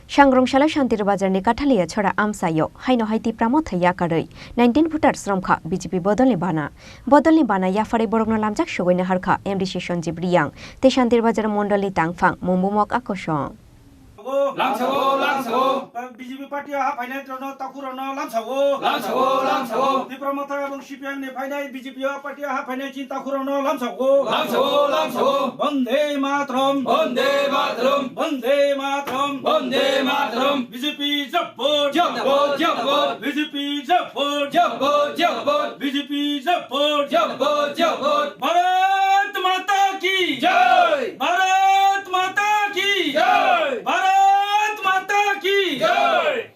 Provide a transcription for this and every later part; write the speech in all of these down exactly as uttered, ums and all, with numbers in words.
Sangrong salo Shantir Bazar ni Kathalia Chora amchaio haino hai Tipra Motha yakarwi nineteen voters romkha B J P bodolni bana. Bodolni bana yapharwi borokno lamjak sogwi naharkha M D C Sanjib Riyang tei Shantir Bazar mondolni tangphang Mombumok Akosong. Lamsao, lamsao. B J P party o haphainai rokno takhuk rokno lamsao. Lamsao, lamsao. Tipra Motha ebong C P M ni phainai B J P o party o haphainai chini takhuk rokno lamsao. Lamsao, lamsao. Bande Mataram. Bande Mataram. Bande Mataram. Bande Mataram. B J P jabbar. Jabbar, jabbar. B J P jabbar. Jabbar, jabbar. B J P jabbar. Jabbar, jabbar. Bharat Mata ki jai. Bharat Mata ki jai. Bharat Mata ki jai.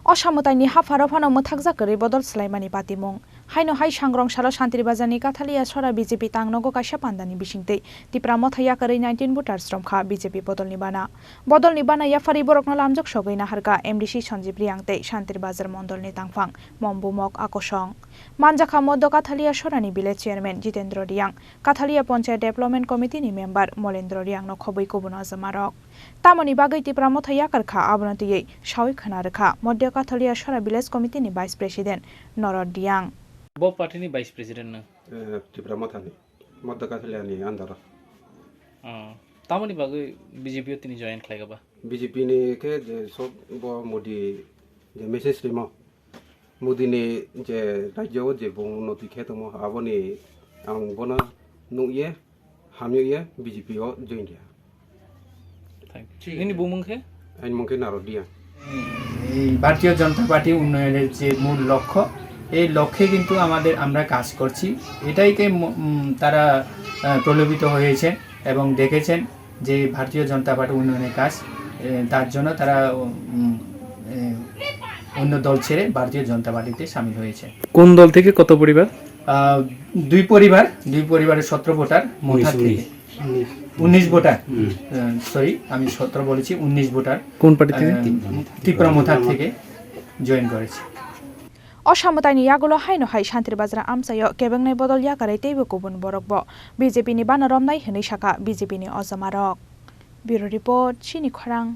O samwtaini hapharo phano mwthakjak kwrwi bodol swlaimani patimung. Haino hai Sangrong salo Shantir Bazarni Kathalia Sora B J P tangnogo kaisa pandani bisingtwi Tipra Motha yakarwi nineteen voters romkha B J P bodolni bana. Bodolni bana yapharwi borokno lamjak sogwi naharkha M D C Sanjib Riyang tei Shantir Bazar mondolni tangphang Mombumok Akosong. Manjakha Moddo Kathalia Sorani village chairman Jitendra Riyang, Kathalia Panchayat Development Committee ni member Molendra Riyangno khobwi kubun ojamarok. Tamoni bagwi Tipra Motha yakarkha, abono twiwi sawi khwna rwkha Moddo Kathalia Sora village committee ni vice president Norod Riyang. Bo party ni vice president no? Eh, Tipra Motha ni, Moddo Kathalia ni under o. Ah, tamoni bagwi B J P o tini join khlaikha ba? B J P ni khe je sok bo Modi je message rimo, Modi ni je rajyo o je bung unnoti khe tongmo, aboni ang bono nukye hamyokye B J P o join rwya. Thank you. Nini bumung khe? Ani mung khe Narodiya. এই ভারতীয় জনতা পার্টি উন্নয়নের যে মূল লক্ষ্য, এই লক্ষ্যে কিন্তু আমাদের, আমরা কাজ করছি। এটাইকে ম-, উম, তারা, আহ, প্রলোভিত হয়েছেন এবং দেখেছেন যে ভারতীয় জনতা পার্টি উন্নয়নের কাজ, এ, তার জন্য তারা, উম, এ, অন্য দল ছেড়ে ভারতীয় জনতা পার্টিতে সামিল হয়েছে। কোন দল থেকে কত পরিবার? আহ, দুই পরিবার, দুই পরিবারের সতেরো ভোটার মথা উনিশ, থেকে। উনিশ। উনিশ ভোটার। হুম। আহ, sorry, আমি সতেরো বলেছি, উনিশ ভোটার। কোন পার্টি থেকে? আহ, তিপ্রা মথা থেকে জয়েন করেছে। O samwtaini yagulo haino hai Shantir Bazar amchaio kebengnai bodol yakarwi teibo kubun borokbo B J P ni bana romnai hwnwi sakha B J P ni ojamarok. Bureau Report, Chini Khorang.